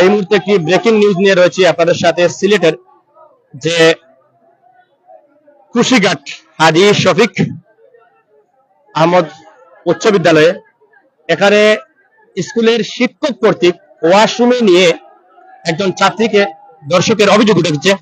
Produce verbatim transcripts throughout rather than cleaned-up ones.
এই মুহূর্তে একটি ব্রেকিং নিউজ নিয়ে রয়েছি আপনাদের সাথে। সিলেটের যে কুশিঘাট হাজী শফিক আহমদ উচ্চ বিদ্যালয়ে, এখানে স্কুলের শিক্ষক কর্তৃক ওয়াশরুমে নিয়ে একজন ছাত্রীকে ধর্ষণের অভিযোগ উঠেছে।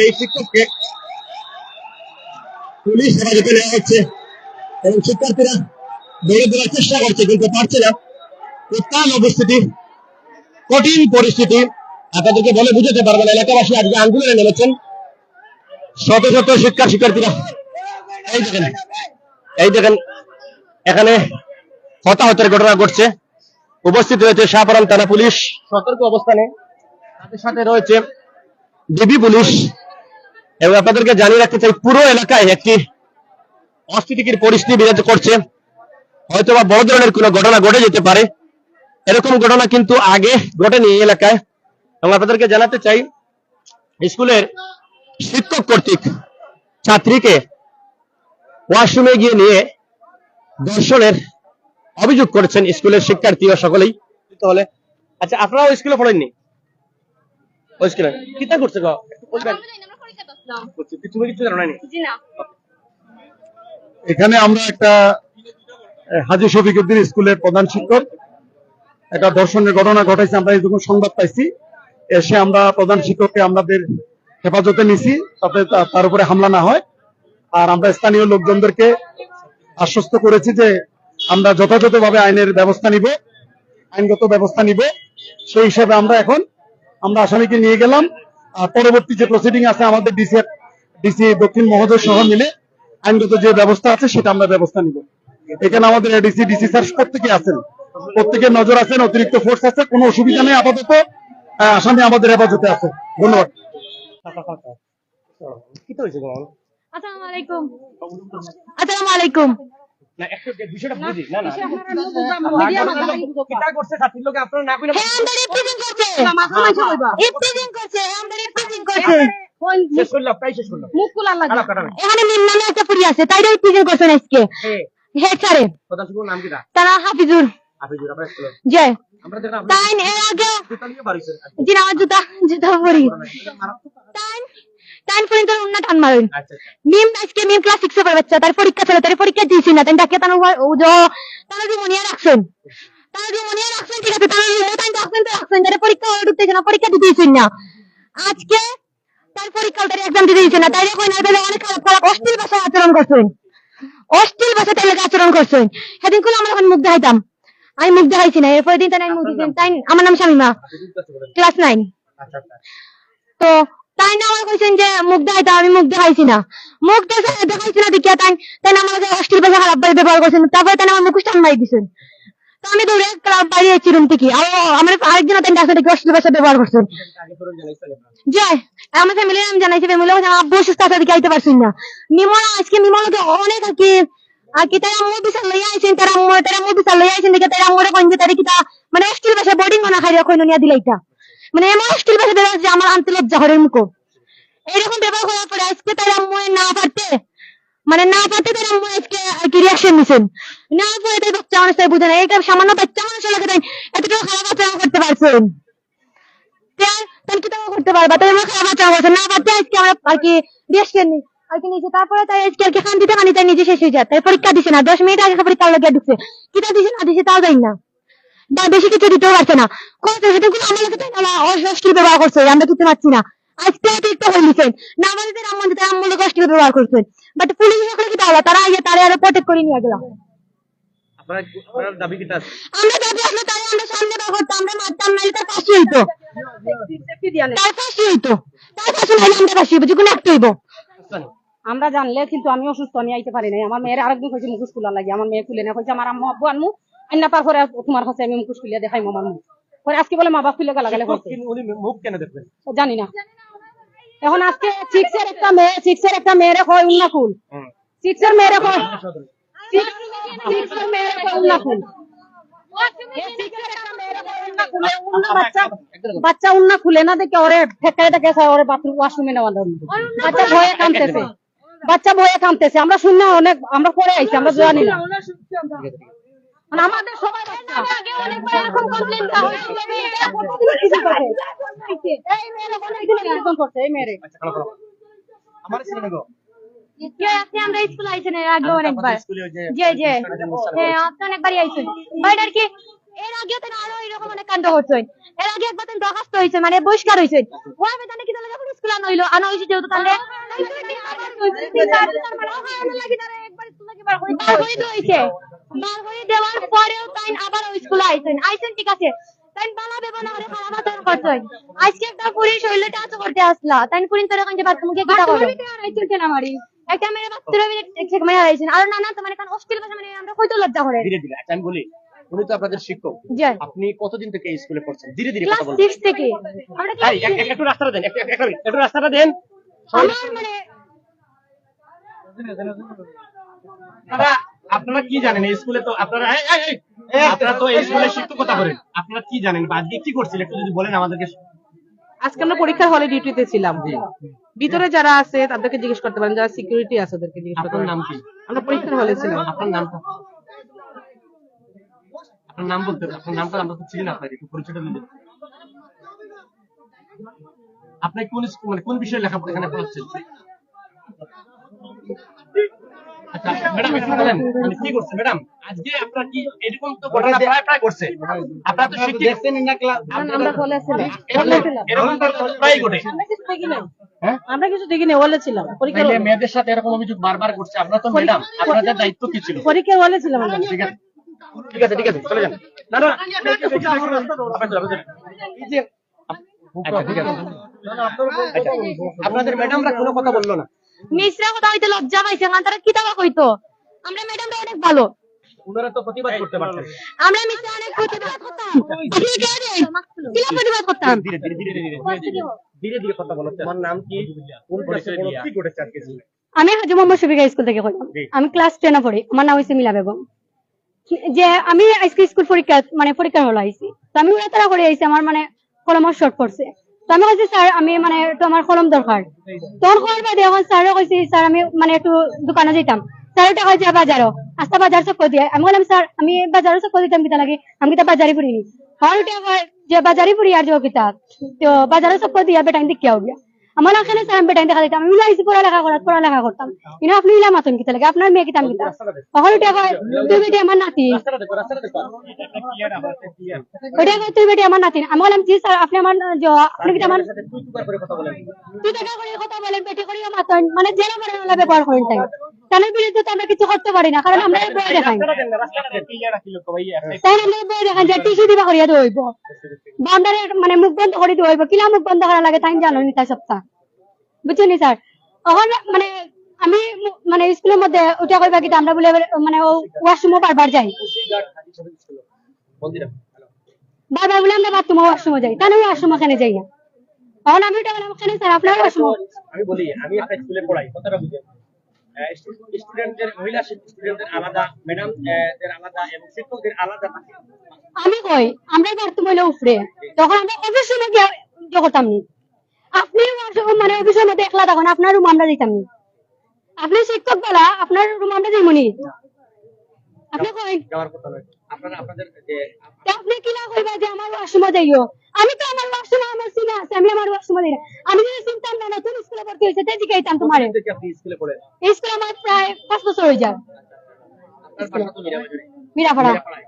এই শিক্ষককে পুলিশ হেফাজতে নেওয়া হচ্ছে এবং শিক্ষার্থীরা দৌড়ে দেওয়ার চেষ্টা করছে, কিন্তু পারছে না। উত্তাল অবস্থিতি, কঠিন পরিস্থিতি, আপনাদেরকে বলে বুঝাতে পারবো না। এলাকাবাসী আজকে আন্দোলনে নেমেছেন, শত শত শিক্ষক শিক্ষার্থীরা। এই দেখেন, এই দেখেন, এখানে হতাহতের ঘটনা ঘটছে। উপস্থিত রয়েছে শাহপরান থানা পুলিশ, সতর্ক অবস্থানে, তাদের সাথে রয়েছে ডিবি পুলিশ। এবং আপনাদেরকে জানিয়ে রাখতে চাই, পুরো এলাকায় একটি অস্থিতিশীল পরিস্থিতি বিরাজ করছে। হয়তোবা বড় ধরনের কোনো ঘটনা ঘটে যেতে পারে। এরকম ঘটনা কিন্তু আগে ঘটেনি এই এলাকায়। এবং আপনাদেরকে জানাতে চাই, স্কুলের শিক্ষক কর্তৃক ছাত্রীকে ওয়াশরুমে গিয়ে নিয়ে ধর্ষণের অভিযোগ করেছেন স্কুলের শিক্ষার্থী ও সকলেই। তাহলে আচ্ছা, আপনারাও স্কুলে পড়েননি? ওই স্কুলে কিতা করছে গো? একটু বলবেন। বুঝছি, তুমি কিছু জানো না নি? জি না। এখানে আমরা একটা, এ, হাজী শফিকুদ্দিন স্কুলের প্রধান শিক্ষক, একটা ধর্ষণের ঘটনা ঘটাইছে, আমরা যখন সংবাদ পাইছি, এসে আমরা প্রধান শিক্ষককে আমাদের হেফাজতে নিছি, তাতে তা-, তার উপরে হামলা না হয়। আর আমরা স্থানীয় লোকজনদেরকে আশ্বস্ত করেছি যে আমরা যথাযথভাবে আইনের ব্যবস্থা নিব, আইনগত ব্যবস্থা নিব। সেই হিসাবে আমরা এখন, আমরা আসামিকে নিয়ে গেলাম। আর পরবর্তী যে প্রসিডিং আছে, আমাদের ডিসি, ডিসি দক্ষিণ মহোদয় সহ মিলে আইনগত যে ব্যবস্থা আছে, সেটা আমরা ব্যবস্থা নিব। এখানে আমাদের এডিসি, ডিসি স্যার প্রত্যেকে আছেন, প্রত্যেকের নজর আছেন, অতিরিক্ত ফোর্স আছে, কোনো অসুবিধা নেই আপাতত। আহ, আসামি আমাদের হেফাজতে আছে। ধন্যবাদ। কিতা হয়েছে তোমার? আসসালামু আলাইকুম। আসসালামু আলাইকুম। না, একটু যে বিষয়টা বুঝি। না, না। কিতা করছে ছাত্রীর লগে আপনারা না কইলে? হ্যাঁ, আমরা রিপ্রেজেন্ট করছে। মাথা মাথা কইবা। রিপ্রেজেন্ট করছে, আমরা রিপ্রেজেন্ট করছে। শেষ করলাম, প্রায় শেষ করলাম। মুখ খোলা লাগে। খারাপ, খারাপ। এখানে মিম নামে একটা পুরি আছে, তাইরে রিপ্রেজেন্ট করছেন আজকে। হে। হেড স্যারে। প্রধান শিক্ষকের নাম কিতা? তার নাম হাফিজুর। হাফিজুর, আমরা স্কুলে। জি। আমরা দেখলাম। তাই এর আগে জুতা নিয়ে বার হইছে। জি না, আমার জুতা, জুতা পরি। তাই, তাই পর্যন্ত উন্না টান মারেন। আচ্ছা, আচ্ছা। মিম আজকে মিম ক্লাস সিক্স এর বাচ্চা, তার পরীক্ষা ছিল, তার পরীক্ষা দিয়েছি না, তাই ডাকিয়া তার উপর, ও যে, তার যে মনিয়া রাখছেন। তার যে মনিয়া রাখছেন, ঠিক আছে, তার মনিয়া তাই রাখছেন তো রাখছেন, তার পরীক্ষা হলে ঢুকতেছে না, পরীক্ষা দিতেছেন না। আজকে তার পরীক্ষা, তার এক্সাম দিতে দিছে না, তাই এখন এর বেলা অনেক খারাপ খারাপ অশ্লীল ভাষায় আচরণ করছেন, অশ্লীল ভাষায় তাই আচরণ করছেন। সেদিন কোন আমরা এখন মুখ দেখাইতাম, আমি মুখ দেখাইছি না, এরপরে দিন তাই আমি মুখ দিয়েছি, তাই আমার নাম শামিমা, ক্লাস নাইন। আচ্ছা, আচ্ছা। তো তাই না আমার কইছেন যে মুখ দেখাইতাম, আমি মুখ দেখাইছি না, মুখ দেখা-, দেখাইছি না দেখিয়া তাই, তাই না আমার লগে অশ্লীল ভাষা খারাপ ভাবে ব্যবহার করছেন, তারপরে তাই না আমার মুখোশ টান মারি দিছেন। তো আমি দৌড়ে ক্লাব বাড়ি আইছি রুম থেকে। আর আমার আরেকজন ওখানে ডাকছে, দেখি অশ্লীল ভাষা ব্যবহার করছেন। জি, আমার ফ্যামিলি আমি জানাইছি, ফ্যামিলি বলছে, "আব্বু অসুস্থ আছে, এদিকে আইতে পারছেন না।" মিমো আজকে মিমো লোকে অনেক আর কি, আর কি তারা আম্মু বিচার লইয়া আইছেন, তারা আম্মু, তারা আম্মু বিচার লইয়া আইছেন, দেখে তারা আম্মুরে কইন যে তারা কিতা, মানে অশ্লীল ভাষা বোর্ডিং না খাইয়া কইন নিয়া দিলাইতা। মানে এমন অশ্লীল ভাষা ব্যবহার যে আমার আনতে লজ্জা করে মুখো। এরকম ব্যবহার করার পরে আজকে তারা আম্মু না পারতে মানে না পারতে তারা আম্মু আজকে আর কি রিয়াকশন নিছেন। নেওয়ার পরে তাই বাচ্চা মানুষ তাই বুঝে না, এটা সামান্য বাচ্চা মানুষের লগে তাই এতটা খারাপ আচরণ করতে পারছেন। তাই, তাই কি তারা করতে পারবা? তাই আমরা খারাপ আচরণ করছেন, না পারতে আজকে আমরা আর কি রিয়াকশন নিই, আর কি নিচে। তারপরে তাই আজকে আর কি খান দিতে খানি তাই নিজে শেষ হয়ে যায়, তাই পরীক্ষা দিছে না, দশ মিনিট আগে পরীক্ষা লগে ঢুকছে, কিতা দিছে না দিছে তাও জানি না। বা বেশি কিছু দিতেও পারছে না। কোন সেদিন কোনো আমার লোকে তাই না, অস-, অশ্লীল ব্যবহার করছে, আমরা কিছু পাচ্ছি না। আজকে অতিরিক্ত হয়ে নিছেন। না আমাদের আম্মু দিতে আম্মু লোক অশ্লীল ব্যবহার করছেন। বাট পুলিশ সকলে কি তাহলে তারা আগে তারা আরো প্রোটেক্ট করে নিয়ে গেলাম। আপনারা, আপনারা দাবি কিতা আছে? আমরা দাবি আসলে তাই আমরা সামনে বার করতাম, আমরা মারতাম না, এটা ফাঁসি হইতো। তার ফাঁসি হইতো। তার ফাঁসি নাইলে আমরা ফাঁসি হইবো, যে কোনো একটা হইবো। আচ্ছা। আমরা জানলে কিন্তু আমি অসুস্থ, আমি আইতে পারি নাই। আমার মেয়ের আরেকদিন কইছে মুখোশ খুলার লাগি, আমার মেয়ে খুলে না, কইছে, "আমার আম্মু আব্বু আনমু, আইনা তারপরে তোমার কাছে আমি মুখোশ খুলিয়া দেখাইমু আমার মুখ।" পরে আজকে বলে মা বাপ খুলে গালাগালি করছে। উনি মুখ কেন দেখবেন? জানি না। এখন আজকে সিক্স এর একটা মেয়ে, সিক্স এর একটা মেয়েরে কয় উন্না খুল। হুম। সিক্স এর মেয়েরে কয়, সিক্স সিক্সের মেয়ের একটা উন্না খুলে। সিক্সের একটা মেয়ের একটা উন্না খুলে, উন্না বাচ্চা, বাচ্চা উন্না খুলে না দেখে ওরে ঠেকায় ঠেকায় স্যার ওরে বাথরুম ওয়াশরুমে নেওয়া দেন। বাচ্চা ভয়ে কাঁদতেছে, বাচ্চা ভয়ে কাঁদতেছে। আমরা শুনি না, অনেক আমরা পরে আইছি, আমরা জানি না। মানে আমাদের সবাই বাচ্চা। আগে অনেকবার এরকম কমপ্লেন দেওয়া হয়েছে। এই মেয়ের ওখানে একজন নির্যাতন করছে, এই মেয়েরে। আচ্ছা, খারাপ, খারাপ। আমার ছেলে গো। কে আপনি আমরা স্কুলে আইছেন এর আগে আমি অনেকবার। আপনাদের স্কুলে ওই যে জি, জি। হ্যাঁ, আপনি অনেকবারই আইছেন। বাট আর কি, এর আগেও তো আরো এরকম অনেক কাণ্ড ঘটছে। এর আগে একবার তো দরখাস্ত হয়েছে, মানে বহিষ্কার হয়েছে। ও আবেদনে কি তাহলে যখন স্কুল আনা হইলো, আনা হয়েছে যেহেতু তাহলে বার করে তো হয়েছে। বার করে দেওয়ার পরেও তাই আবার ওই স্কুলে আইছেন, আইছেন ঠিক আছে, তাই বালা ব্যবহার না করে খারাপ আচরণ করছেন। আজকে একটা পুলিশ হইলে টাচ করতে আসলা, তাই পুলিশ তোর এখন যে বাথরুমে গিয়ে কিতা করো? একটা মেরে বাথরুমে চেক মেরে আইছেন, আর না না তোমার এখন অশ্লীল ভাষা মানে আমরা কইতে লজ্জা করে। ধীরে ধীরে, আচ্ছা আমি বলি, উনি তো আপনাদের শিক্ষক। জি। আপনি কতদিন থেকে এই স্কুলে পড়ছেন? ধীরে ধীরে কথা ক্লাস বলবেন। সিক্স থেকে। আমরা এই, এক-, এক-, একটু রাস্তাটা দেন, একটু, একটু, একটু রাস্তাটা দেন। আমার মানে আপনারা, আপনারা কি জানেন এই স্কুলে তো আপনারা, এই, এই, এই, আপনারা তো এই স্কুলে শিক্ষকতা করেন, আপনারা কি জানেন বা আজকে কি করছেন একটু যদি বলেন আমাদেরকে। আজকে আমরা পরীক্ষার হলে ডিউটিতে ছিলাম। ভিতরে যারা আছে তাদেরকে জিজ্ঞেস করতে পারেন, যারা সিকিউরিটি আছে ওদেরকে জিজ্ঞেস করতে পারেন। আপনার নাম কি? আমরা পরীক্ষার হলে ছিলাম। আপনার নামটা, আপনার নাম বলতে, আপনার নামটা আমরা তো চিনি না আপনাকে, একটু পরিচয়টা দিন। আপনি কোন স্কুল, মানে কোন বিষয়ে লেখাপড়া এখানে পড়াচ্ছেন? আচ্ছা, ম্যাডাম, একটু বলেন, মানে, কি করছে, ম্যাডাম? আজকে আপনারা কি এরকম তো ঘটনা প্রায় প্রায় ঘটছে? আপনারা তো শিক্ষিত। দেখছেন না ক্লাস? আমরা হলে ছিলাম। এরকম, এরকম ঘটনা প্রায় ঘটে। আমরা কিছু দেখি নাই। হ্যাঁ? আমরা কিছু দেখি নাই, হলে ছিলাম। পরীক্ষার তাইলে হলে। মেয়েদের সাথে এরকম অভিযোগ বারবার ঘটছে। আপনারা তো পরীক্ষা ম্যাডাম, আপনাদের দায়িত্ব কি ছিল? পরীক্ষার হলে ছিলাম আমরা। ঠিক আছে, ঠিক আছে, ঠিক আছে, চলে যান। না, না, না, এই যে আচ্ছা, ঠিক আছে। আচ্ছা, আপনাদের ম্যাডামরা কোনো কথা বললো না? মিসরা কথা হইতে লজ্জা পাইছে, কারণ তারা কিতা বা কইতো। আমরা ম্যাডামরা অনেক ভালো। ওনারা তো প্রতিবাদ করতে পারতেন। আমরা মিসরা অনেক প্রতিবাদ করতাম। আপনি কে রে? কিলা প্রতিবাদ করতাম? ধীরে, ধীরে, ধীরে, ধীরে, ধীরে। ধীরে ধীরে কথা বলো। তোমার নাম কি? কোন ক্লাসে পড়ো? কি ঘটেছে আজকে স্কুলে? আমি হাজী মোহাম্মদ শফিক হাই স্কুল থেকে কইলাম। জি। আমি ক্লাস টেনে পড়ি। আমার নাম হইছে মিলা বেগম। যে আমি আজকে স্কুল পরীক্ষা, মানে পরীক্ষার হলে আইছি, তো আমি উড়াতাড়া করে আইছি, আমার মানে কলমর শর্ট পড়ছে। তো আমি কইছি, "স্যার, আমি মানে একটু আমার কলম দরকার।" তখন কওয়ার বাদে এখন স্যাররে কইছি, "স্যার, আমি মানে একটু দোকানো যাইতাম।" স্যার ওটা কয় যে, "বাজারো।" আস্তা বাজার চক্কর দিয়া। আমি কইলাম, "স্যার, আমি বাজারো চক্কর দিতাম কিতা লাগি? আমি কিতা বাজারি পড়িনি?" তখন ওটা কয় যে, "বাজারি পড়ি আর যাও কিতা? তো বাজারো চক্কর দিয়া বেটাইন দেখিয়া আও গিয়া।" আমার ওখানে স্যার আমি বেটাইন দেখা দিতাম, আমি আইছি পড়ালেখা করার, পড়ালেখা করতাম। কিন্তু আপনি ইলা মাতন কিতা লাগে? আপনার মেয়ে কিতা আমি কিতা? তখন ওটা কয়, "তুই বেটি আমার নাতি।" ওটা কয়, "তুই বেটি আমার নাতি।" আমি বললাম, "জি স্যার, আপনি আমার, যে, আপনি কিতা আমার।" তুই দেখা করে কথা বলেন, বেটি করিয়া মাতন, মানে যেন করে ওলা ব্যবহার করেন তাই। তার বিরুদ্ধে তো আমরা কিছু করতে পারি না, কারণ আমরা ভয় দেখাই। তাই আমরা ভয় দেখাই যে টিসি দিবা করিয়া তো হইব। বা আমরা মানে মুখ বন্ধ করে দেওয়া হইব, কিলা মুখ বন্ধ করা লাগে তাই জানো নি তাই সপ্তাহ। বুঝছেন নি স্যার? এখন মানে আমি মু-, মানে স্কুলের মধ্যে উঠে কইবা কিতা আমরা বলে মানে ও ওয়াশরুমও বারবার যাই। বারবার বলে আমরা বাথরুমও ওয়াশরুমও যাই। তাহলে ওয়াশরুম ওখানে যাই না। এখন আমি উঠে বললাম, "ওখানে স্যার আপনার ওয়াশরুম।" আমি বলি, আমি একটা স্কুলে পড়াই, কথাটা বুঝেন। আহ, স্টু-, স্টুডেন্টদের, মহিলা শিক্ষক স্টুডেন্টদের আলাদা, ম্যাডাম, আহ, দের আলাদা এবং শিক্ষকদের আলাদা থাকে। আমি কই, আমরা বাথরুম হইলে উপরে। তখন আমরা অফিস রুমে গিয়ে ইয়ে করতাম নি। আপনি ওয়াশরুম মানে অফিসের মধ্যে একলা তখন আপনার রুম আমরা দিতাম নি। আপনি শিক্ষক বলা, আপনার রুম আমরা দিমু নি। আপনি কই? যাওয়ার কথা নয়। আপনারা আপনাদের যে তা আপনি কিলা কইবা যে আমার ওয়াশরুমে যাইও? আমি তো আমার ওয়াশরুমে আমার সিনা আছে, আমি আমার ওয়াশরুমে যাই না। আমি যদি চিনতাম না, নতুন স্কুলে ভর্তি হয়েছে, তাই জিজ্ঞাইতাম তোমারে। কতদিন থেকে আপনি স্কুলে পড়েন? এই স্কুলে আমার প্রায় পাঁচ বছর হয়ে যায়। আপনার বাসা তো মিরাবাজারে। মিরাপাড়া। মিরাপাড়ায়।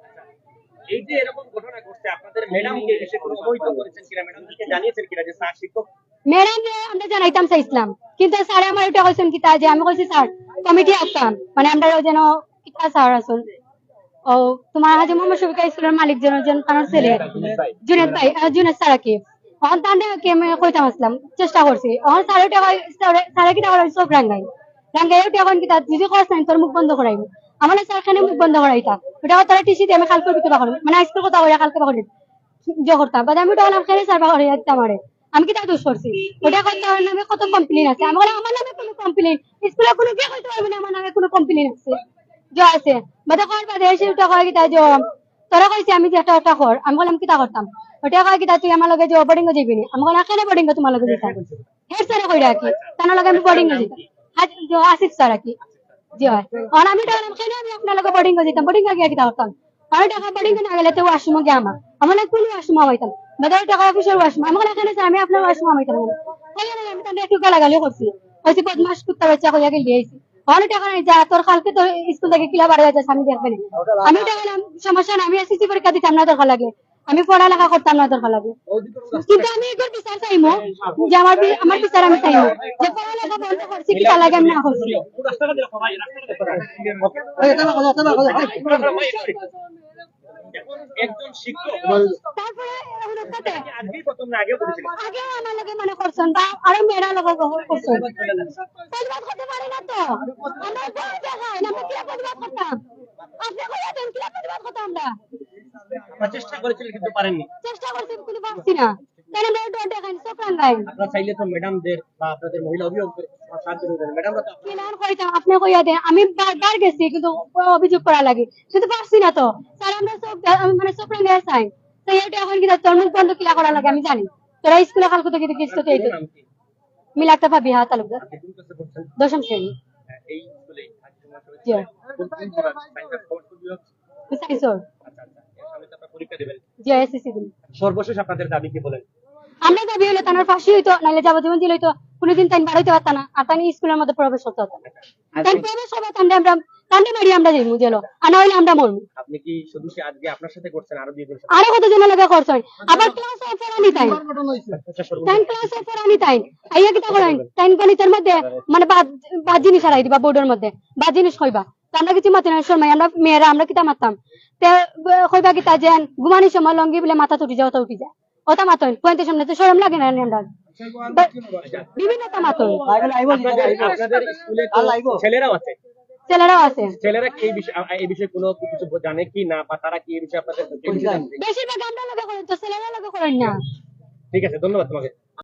এই যে এরকম ঘটনা ঘটছে, আপনাদের ম্যাডামকে এসে কোনো অবহিত করেছেন কিনা, ম্যাডামকে জানিয়েছেন কিনা যে স্যার শিক্ষক? ম্যাডামরে আমরা জানাইতাম চাইছিলাম, কিন্তু স্যারে আমার এটা কইছেন কিতা যে আমি কইছি, "স্যার, কমিটি আউটকাম, মানে আমরা ওই যেন কিতা স্যার আছেন, ও তোমার হাজী মোহাম্মদ শফিক স্কুলের মালিক যেন, যেন তার ছেলে জুনেদ ভাই, আহ, জুনেদ স্যার আর কি।" তখন তার নাকি আমি কইতাম আসলাম, চেষ্টা করছি। তখন স্যার ওটা কই, স্যারে, স্যারে কিতা করে চোখ রাঙ্গাই। রাঙ্গাই ওটা এখন কিতা, যদি কস নাই, তোর মুখ বন্ধ করাইবো। আমার স্যার কেনে মুখ বন্ধ করাইতা? ওটা তারা টিসি দিয়ে আমি কালকে ভিতরে বার করবো। মানে আজকে কথা কইয়া কালকে বার করবো। যে করতাম। বাদে আমি ওটা বললাম, "কেনে স্যার বার করিয়া দিতে আমারে? আমি কিতা দোষ করছি?" ওটা করতে আমার নামে কত কমপ্লেন আছে। আমি বললাম, "আমার নামে কোনো কমপ্লেন, স্কুলে কোনো কেউ কইতে পারবে না আমার নামে কোনো কমপ্লেন আছে।" যে আছে। বাদে কওয়ার বাদে সে উল্টা কয় কিতা যে, "তোরে কইছি আমি যে একটা, একটা কর।" আমি কইলাম, "কিতা করতাম?" ওটা কয় কিতা, "তুই আমার লগে যে বোর্ডিং-ও যাইবি নি?" আমি কইলাম, "কেনে বোর্ডিং-ও তোমার লগে যাইতাম?" হেড স্যারে কইরা কি? তার লগে আমি বোর্ডিং-ও যাইতাম। আজ-, যে আসিফ স্যার আর কি। জি অয়। আর আমি কইলাম, "কেনে আমি আপনার লগে বোর্ডিং-ও যাইতাম? বোর্ডিং-ও গিয়া কিতা করতাম?" আমি কইলাম, "বোর্ডিং-ও না গেলে তো ওয়াশরুম-ও গিয়া আমার।" আমার লাগে কোন ওয়াশরুম-ও যাইতাম? বাদে ওটা কয়, "কিসের ওয়াশরুম?" আমি কইলাম, "কেনে স্যার, আমি আপনার ওয়াশরুম-ও যাইতাম।" কইয়া না, আমি তার একটু গালাগালি করছি। কইছি, "বদমাশ কুত্তা বাচ্চা," কইয়া গেলি আইছি। অনেক টাকা নাই, যা, তোর কালকে তো স্কুল থাকি কিলা বার অইয়া যাস, আমি দেখবে না। আমি ওটা কইলাম, "সমস্যা নাই, আমি এসএসসি পরীক্ষা দিতাম না দরকার লাগে, আমি পড়ালেখা করতাম না দরকার লাগে, কিন্তু আমি এগুর বিচার চাইমু, যে আমার বি-, আমার বিচার আমি চাইমু, যে পড়ালেখা বন্ধ করছি, কিতা লাগে আমি না করছি।" একজন শিক্ষক। তারপরে এখন ওর সাথে আগে আমার লগে মানে করছইন বা আরো মেয়েরা লগে করছইন। প্রতিবাদ করতে পারি না তো। আমরা ভয় দেখাই, আমরা কিলা প্রতিবাদ করতাম? আপনি কইয়া দেন, কিলা প্রতিবাদ করতাম আমরা? আপনারা চেষ্টা করেছিলেন কিন্তু পারেননি। চেষ্টা করছি কিন্তু পারছি না। কেন আমরা ডর দেখাই, চোখ রাঙাই? আপনারা চাইলে তো ম্যাডামদের বা আপনাদের মহিলা অভিভাবকদের সাহায্য করবেন। ম্যাডামরা তো কিলান কইতাম, আপনি কইয়া দেন। আমি বারবার গেছি কিন্তু অভিযোগ করা লাগে, কিন্তু পারছি না তো। স্যার, আমরা চোখ, আমি মানে চোখ রাঙাই চাই। তো এটা এখন কি তোর মুখ বন্ধ কিলা করা লাগে আমি জানি। তোরা স্কুলে কালকে তো কিছু তো এই নাম কি? মিলাক্তা ফাবিহা তালুকদার, আপনি কোন ক্লাসে পড়ছেন? দশম শ্রেণী। এই স্কুলে? জি। কোন, কোন পড়া? সায়েন্স, কমার্স, কোন বিভাগ? Science or. আচ্ছা, আচ্ছা। সামনে তো আপনারা পরীক্ষা দেবেন। জি, এসএসসি দিন। সর্বশেষ আপনাদের দাবি কি বলেন? আমরা দাবি অইলো তানর ফাঁসি অইতো, নাইলে যাবজ্জীবন জেল অইতো, কোনোদিন তাইন বার অইতে পারতা না, আর তাইন স্কুলের মধ্যে প্রবেশ করতে পারতা না। তাইন প্রবেশ করবা, তানরে আমরা, তানরে মারি আমরা যাইমু জেলো, আর না অইলে আমরা মরমু। আপনি কি শুধু সে আজকে আপনার সাথে করছেন, আরো দুইজনের সাথে? আরো কতজনের লগে করছেন, আবার ক্লাসও পড়ানি তাইন। আচ্ছা, শুরু। তাইন ক্লাসও পড়ানি তাইন। আইয়া কিতা করেন? তাইন গণিতের মধ্যে মানে বাদ, বাদ জিনিস হারাই দিবা বোর্ডের মধ্যে, বাদ জিনিস কইবা। তো আমরা কিছু মাতি না, শর্মাই, আমরা মেয়েরা, আমরা কিতা মাততাম? তে, ব-, কইবা কিতা যে, ঘুমানির সময় লঙ্গি বুলে মাথাত উঠি যায়, অতা উঠি যায়। অতা মাতইন, ফুয়াইন্তর সামনে তো শরম লাগে না নি আমরার? বিভিন্ন অতা মাতইন। আপনাদের, আপনাদের স্কুলে তো ছেলেরাও আছে। ছেলেরাও আছে। ছেলেরা কি এই বিষয়ে, আ, এই বিষয়ে কোনো কিছু জানে কি না, বা তারা কি এই বিষয়ে আপনাদের কিছু জানে? বেশিরভাগ আমরার লগে করেন তো, ছেলেরার লগে করেন না। ঠিক আছে, ধন্যবাদ তোমাকে।